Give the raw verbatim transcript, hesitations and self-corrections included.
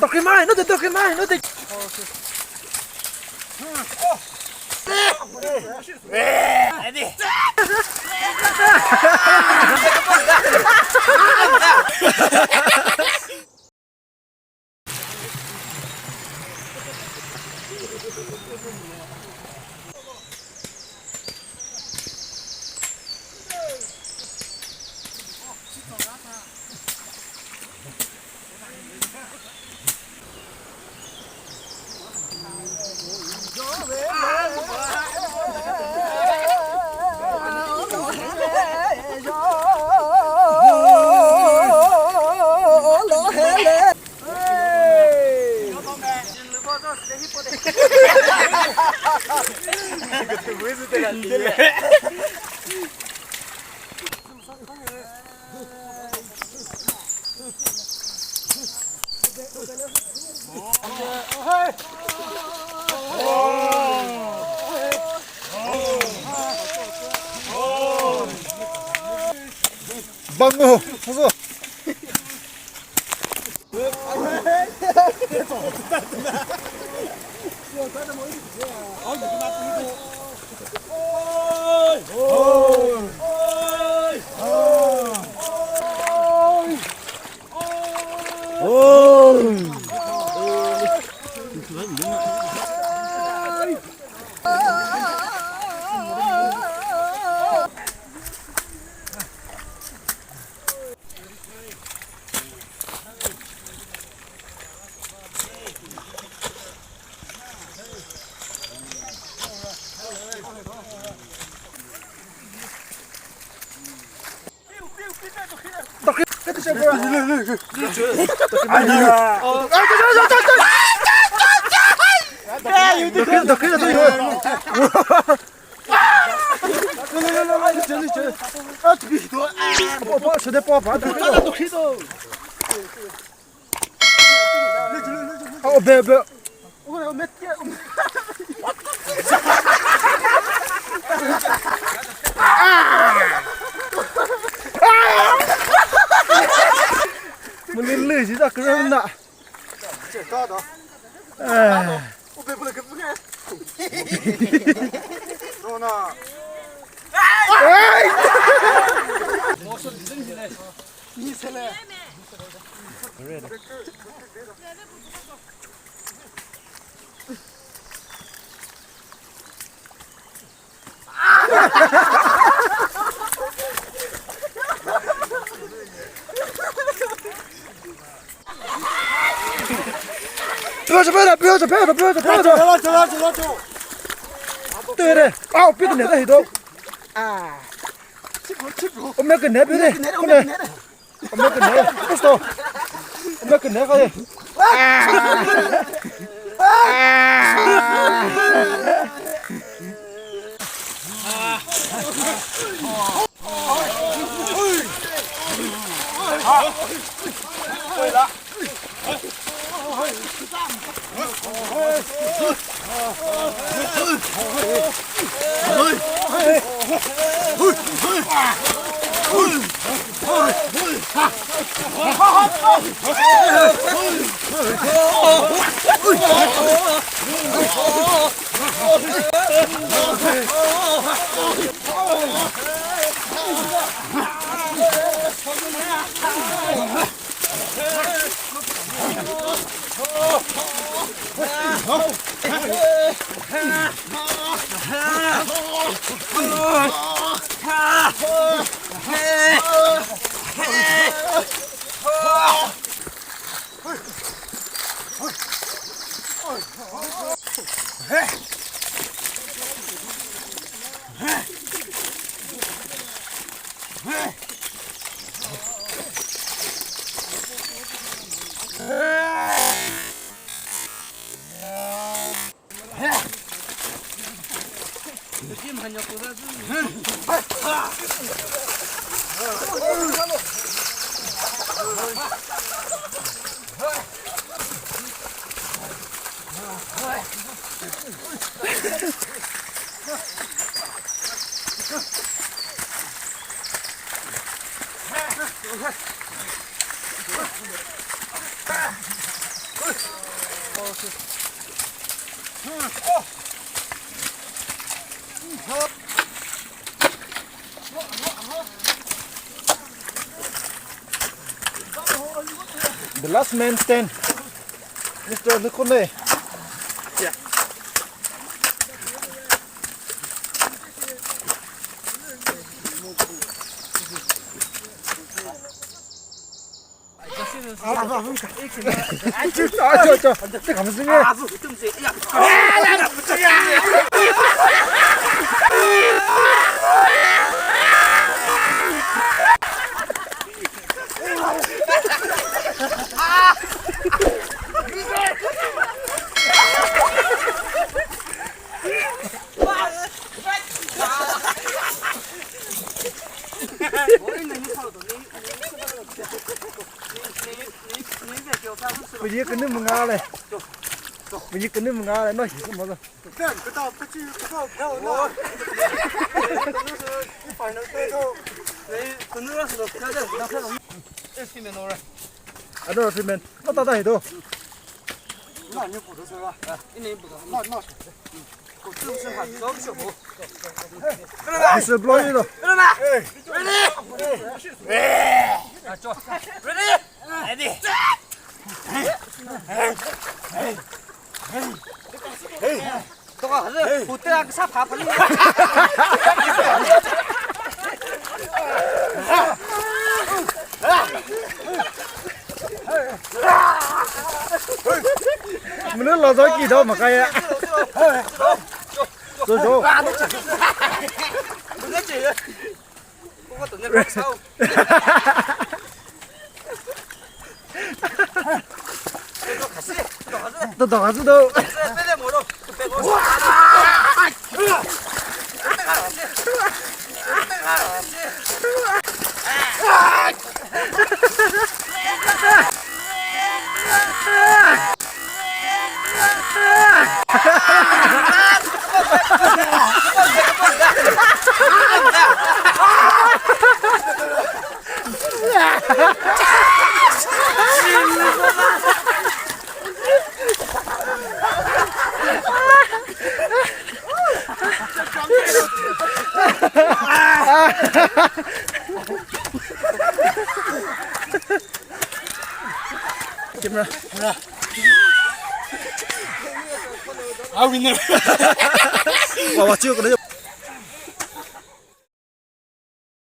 Dokima, no te dokima, no te. Bango, huzur. Oh, be, be. Mülülü, zizak kırılma. Eh. Pyo cha, pyo cha, pyo cha, pyo cha, pyo cha, pyo cha. Türe. Au, pi tüne ta hi do. Ah. O me kene pyo de. Kene, o me kene. O me kene. Pusto. O me kene ka de. The last man stand, Mister Lukone. Yeah. Püyi künü münga le. Püyi künü münga le. No, hisu mo. Ano, treatment. No, ta, ta, hitu. Whistle blow yilo. Ready? Ready? Ready? Mülü lozo ki do makaya. Zo zo. Tao tao ka zü tao. Camera. Camera. Ah, winner. Wa, wa, chiu, kena.